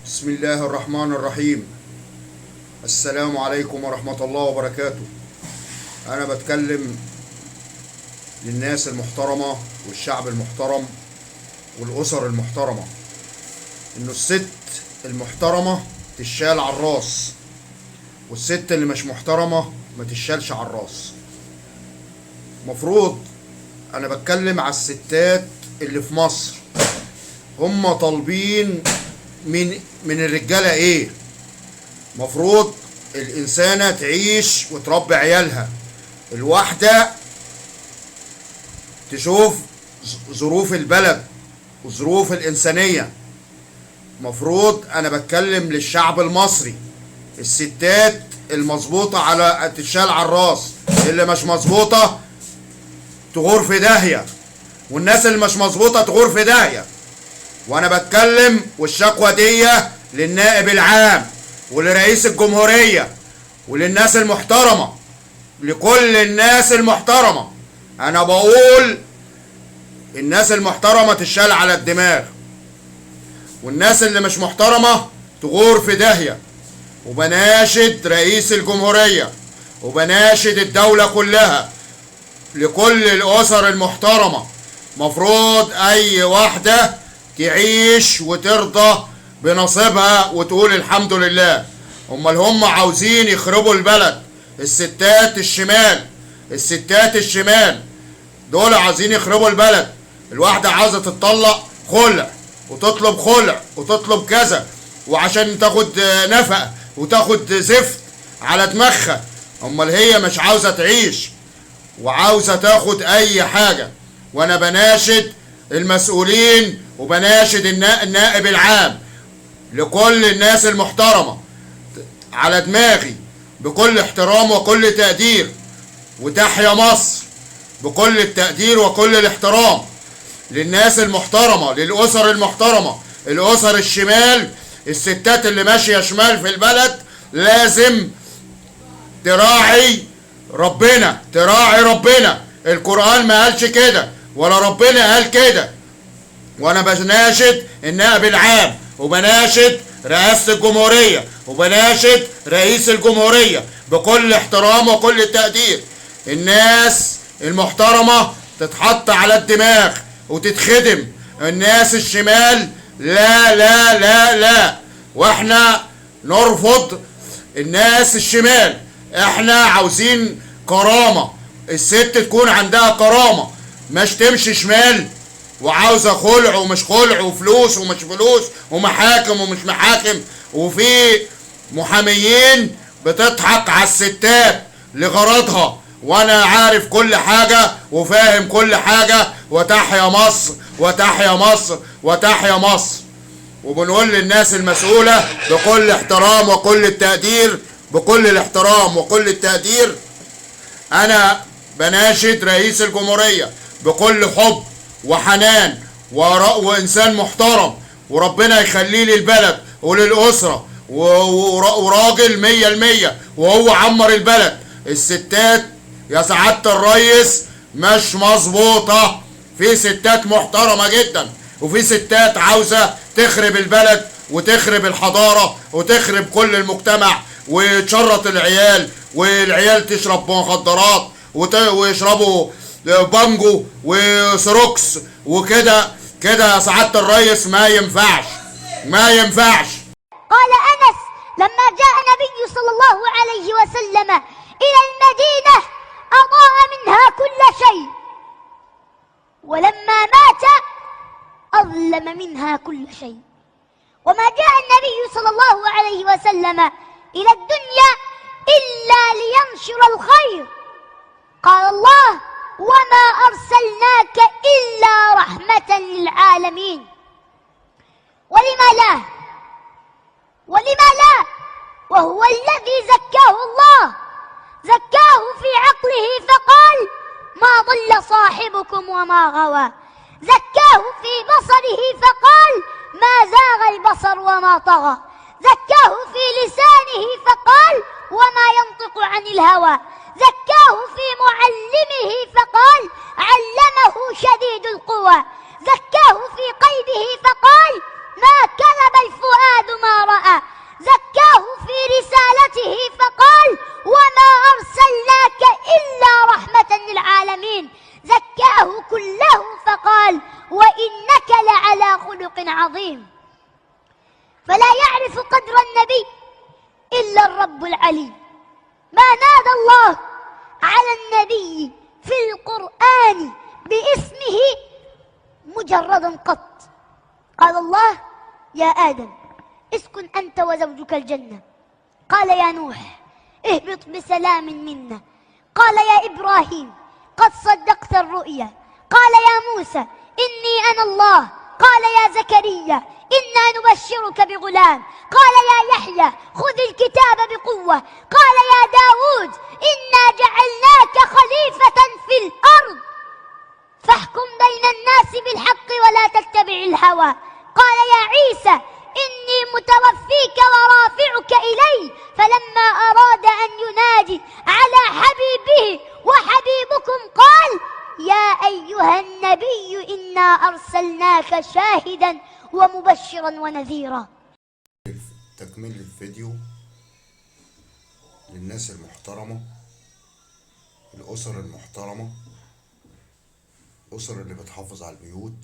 بسم الله الرحمن الرحيم. السلام عليكم ورحمة الله وبركاته. أنا بتكلم للناس المحترمة والشعب المحترم والأسر المحترمة، إنه الست المحترمة تشال على الراس، والست اللي مش محترمة ما تشالش على الراس. مفروض أنا بتكلم على الستات اللي في مصر، هم طالبين من الرجالة ايه؟ مفروض الانسانة تعيش وتربي عيالها، الواحدة تشوف ظروف البلد وظروف الانسانية. مفروض انا بتكلم للشعب المصري، الستات المظبوطه على تتشال على الراس، اللي مش مظبوطة تغور في داهية، والناس اللي مش مظبوطة تغور في داهية. وانا بتكلم والشكوى دي للنائب العام ولرئيس الجمهورية وللناس المحترمة، لكل الناس المحترمة. انا بقول الناس المحترمة تشال على الدماغ، والناس اللي مش محترمة تغور في داهية. وبناشد رئيس الجمهورية وبناشد الدولة كلها، لكل الأسر المحترمة، مفروض أي واحدة تعيش وترضى بنصيبها وتقول الحمد لله. امال هم عاوزين يخربوا البلد. الستات الشمال، الستات الشمال دول عاوزين يخربوا البلد. الواحدة عاوزة تتطلق خلع، وتطلب خلع، وتطلب كذا، وعشان تاخد نفقة وتاخد زفت على دماغها. امال هي مش عاوزة تعيش وعاوزة تاخد اي حاجة. وانا بناشد المسؤولين وبناشد النائب العام، لكل الناس المحترمة على دماغي بكل احترام وكل تقدير، وتحيا مصر بكل التقدير وكل الاحترام للناس المحترمة، للأسر المحترمة، الأسر الشمال، الستات اللي ماشية شمال في البلد لازم تراعي ربنا، تراعي ربنا. القرآن ما قالش كده ولا ربنا قال كده. وانا بناشد النائب العام وبناشد رئاسة الجمهورية وبناشد رئيس الجمهورية بكل احترام وكل تقدير. الناس المحترمة تتحط على الدماغ وتتخدم، الناس الشمال لا لا لا لا. واحنا نرفض الناس الشمال، احنا عاوزين كرامة، الست تكون عندها كرامة، مش تمشي شمال وعاوزة خلع ومش خلع وفلوس ومش فلوس ومحاكم ومش محاكم. وفي محاميين بتضحك على الستات لغرضها، وانا عارف كل حاجة وفاهم كل حاجة. وتحيا مصر، وتحيا مصر، وتحيا مصر. وبنقول للناس المسؤولة بكل احترام وكل التقدير، بكل الاحترام وكل التقدير، انا بناشد رئيس الجمهورية بكل حب وحنان وإنسان محترم، وربنا يخليه للبلد وللأسرة، وراجل 100%، وهو عمر البلد. الستات يا سعادة الريس مش مظبوطة، في ستات محترمة جدا، وفي ستات عاوزة تخرب البلد وتخرب الحضارة وتخرب كل المجتمع، وتشرط العيال، والعيال تشرب مخدرات ويشربوا بانجو وسروكس وكده كده. يا سعادة الريس ما ينفعش، ما ينفعش. قال أنس لما جاء النبي صلى الله عليه وسلم إلى المدينة أضاء منها كل شيء، ولما مات أظلم منها كل شيء. وما جاء النبي صلى الله عليه وسلم إلى الدنيا إلا لينشر الخير. قال الله: وما أرسلناك إلا رحمة للعالمين. ولما لا، ولما لا، وهو الذي زكاة الله، زكاة في عقله فقال: ما ضل صاحبكم وما غوى. زكاة في بصره فقال: ما زاغ البصر وما طغى. زكاة في لسانه فقال: وما ينطق عن الهوى. زكاة في معلمه فقال: علمه شديد القوى. زكاة في قلبه فقال: ما كذب الفؤاد ما فلا يعرف قدر النبي إلا الرب العلي. ما نادى الله على النبي في القرآن باسمه مجردا قط. قال الله: يا آدم اسكن أنت وزوجك الجنة. قال: يا نوح اهبط بسلام منا. قال: يا إبراهيم قد صدقت الرؤيا. قال: يا موسى إني أنا الله. قال: يا زكريا إنا نبشرك بغلام. قال: يا يحيى خذ الكتاب بقوة. قال: يا داود إنا جعلناك خليفة في الأرض فاحكم بين الناس بالحق ولا تتبع الهوى. قال: يا عيسى إني متوفيك ورافعك إلي. فلما أراد أن ينادي على حبيبه وحبيبكم قال: يا أيها النبي إنا أرسلناك شاهدا ومبشرا ونذيرا. تكمل الفيديو للناس المحترمة، الأسر المحترمة، الأسر اللي بتحافظ على البيوت،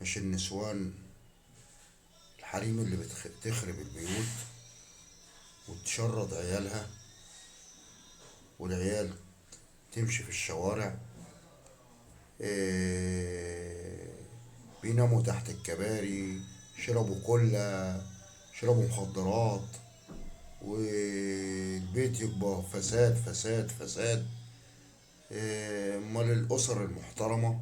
مش النسوان الحريم اللي بتخرب البيوت وتشرد عيالها، والعيال تمشي في الشوارع، بيناموا تحت الكباري، شربوا كلة، شربوا مخدرات، والبيت يبقى فساد فساد فساد. امال الاسر المحترمة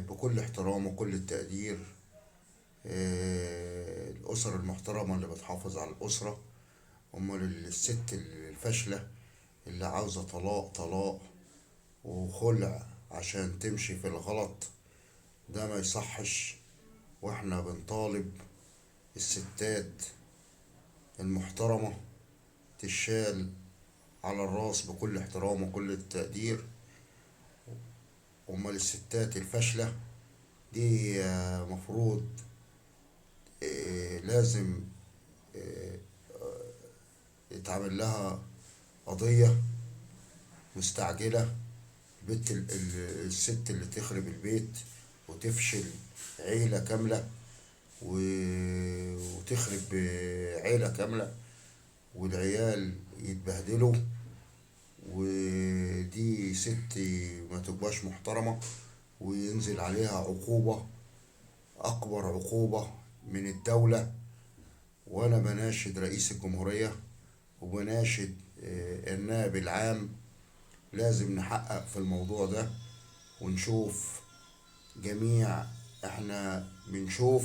بكل احترام وكل التقدير، الاسر المحترمة اللي بتحافظ على الاسرة. امال الست الفاشلة اللي عاوزة طلاق طلاق وخلع عشان تمشي في الغلط، ده ما يصحش. واحنا بنطالب الستات المحترمة تشال على الراس بكل احترام وكل التقدير. امال الستات الفاشلة دي مفروض لازم يتعمل لها قضية مستعجلة. البت الست اللي تخرب البيت وتفشل عيلة كاملة وتخرب عيلة كاملة والعيال يتبهدلوا، ودي ست ما تبقاش محترمة، وينزل عليها عقوبة، أكبر عقوبة من الدولة. وأنا بناشد رئيس الجمهورية وبناشد النائب العام، لازم نحقق في الموضوع ده ونشوف جميع. احنا بنشوف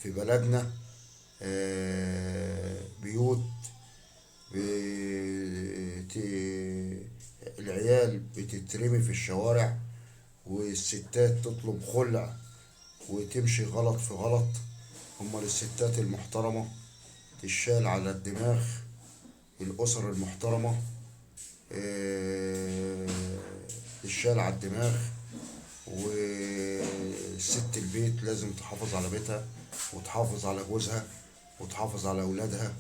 في بلدنا بيوت العيال بتترمي في الشوارع، والستات تطلب خلع وتمشي غلط في غلط. هما الستات المحترمة تشال على الدماغ، الأسر المحترمة تشال على الدماغ. والست البيت لازم تحافظ على بيتها وتحافظ على جوزها وتحافظ على أولادها،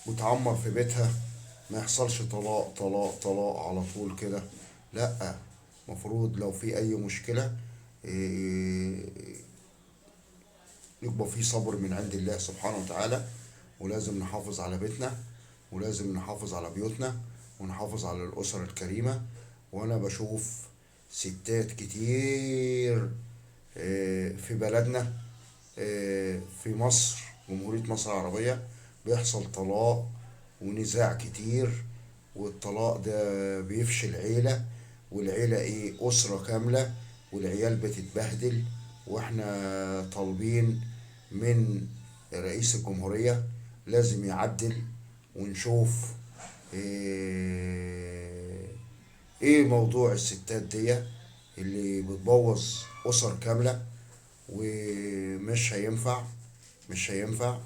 وتعمر في بيتها، ما يحصلش طلاق طلاق طلاق على طول كده. لا، مفروض لو في أي مشكلة يبقى في صبر من عند الله سبحانه وتعالى. ولازم نحافظ على بيتنا، ولازم نحافظ على بيوتنا، ونحافظ على الأسر الكريمة. وأنا بشوف ستات كتير في بلدنا، في مصر، جمهورية مصر العربية، بيحصل طلاق ونزاع كتير، والطلاق ده بيفشل عيلة، والعيلة ايه، أسرة كاملة، والعيال بتتبهدل. واحنا طالبين من رئيس الجمهورية لازم يعدل، ونشوف ايه موضوع الستات دي اللي بتبوظ أسر كاملة، ومش هينفع، مش هينفع.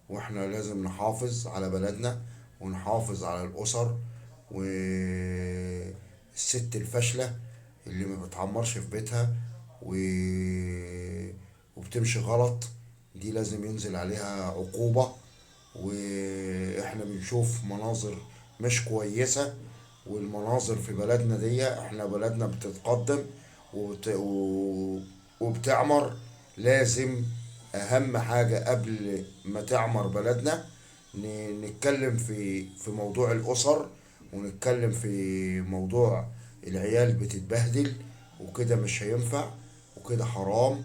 واحنا لازم نحافظ على بلدنا ونحافظ على الأسر. والست الفاشلة اللي ما بتعمرش في بيتها وبتمشي غلط دي لازم ينزل عليها عقوبة. واحنا بنشوف مناظر مش كويسة، والمناظر في بلدنا دي، احنا بلدنا بتتقدم وبتعمر، لازم اهم حاجة قبل ما تعمر بلدنا نتكلم في موضوع الاسر، ونتكلم في موضوع العيال بتتبهدل وكده، مش هينفع وكده حرام،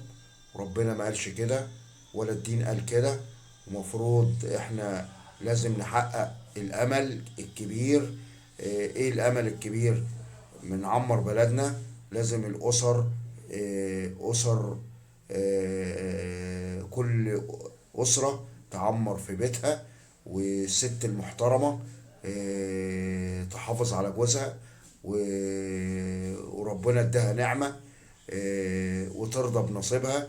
وربنا ما قالش كده ولا الدين قال كده. ومفروض احنا لازم نحقق الامل الكبير. ايه الامل الكبير؟ بنعمر بلدنا. لازم الاسر، اسر، كل اسرة تعمر في بيتها، والست المحترمة تحافظ على جوزها، وربنا اداها نعمة، وترضى بنصيبها.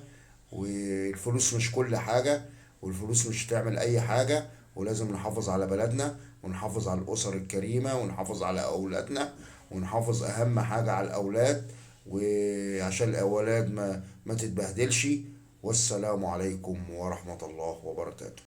والفلوس مش كل حاجة، والفلوس مش تعمل أي حاجة، ولازم نحافظ على بلدنا، ونحافظ على الأسر الكريمة، ونحافظ على أولادنا، ونحافظ أهم حاجة على الأولاد، وعشان الأولاد ما تتبهدلش. والسلام عليكم ورحمة الله وبركاته.